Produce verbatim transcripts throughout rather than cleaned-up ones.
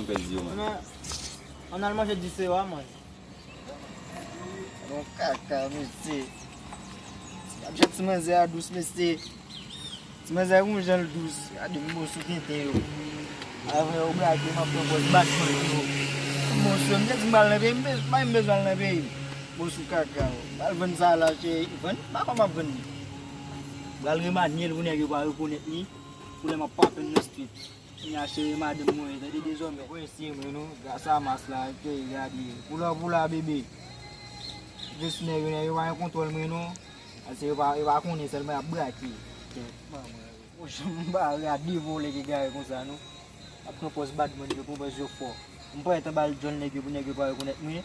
nou pèdi yo, man. Men, ann al manje dis ewo a, man. Bon kaka, mesye. Gade jan ti manzè a dous, mesye. Ti manzè a gon jan l dous. Gade m bon sou tenten yo. Avè yo brake, m ap pran pòz bat mwen yo. M bon sou, m te di m pral nan peyi, m bez- pa m bezwen al nan peyi. M bon sou kaka yo. M pral vann sa la, cheri. Vann? Pa kòman m ap vann li. M pral remanye l pou nèg yo pa rekonèt li. Pou lè m ap papen nan street. Kounye a cheri madanm mwen, tande dezòmè. Prensye mwen non, gras a mas la, ke gade. Poula poula bebe. Jis nèg yo, nèg yo pa gen kontwòl mwen non. Ase yo pa, yo pa konnen sèlman y ap brake. Kèt manman yo. Monchè, m pa rate de vòlè ki gare konsa non. Ap pran pòz badman yo, pran pòz yo fò. M parèt anba l djòl nèg yo pou nèg yo pa rekonèt mwen.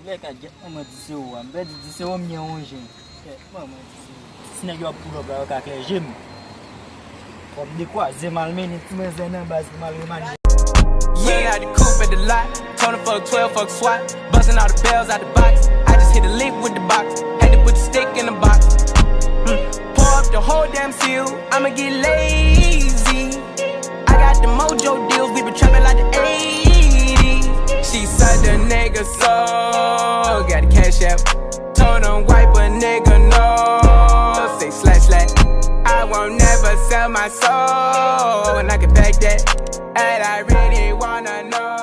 Lè ka gyèt manman dis ewo a. M pèdi dis ewo m gen yon jen. Kèt manman dis ewo. Si nèg yo ap pull up la yo ka klè je m. Fò m dekwaze m al mennen ti manzè nan baz pou m al remanye. Yeah, out the coupe at the lot. Told him fuck twelve, fuck swat. Busting all the bells out the box. I just hit a lick with the box. Had to put the stick in the box. Mm. Pour up the whole damn seal. I'ma get lazy. I got the mojo deals. We been trapping like the eighties. She suck the nigga so. Got the cash app. Told him wipe a nigga no. Say slash slash. I won't never sell my soul. And I can back that. And I really wanna know.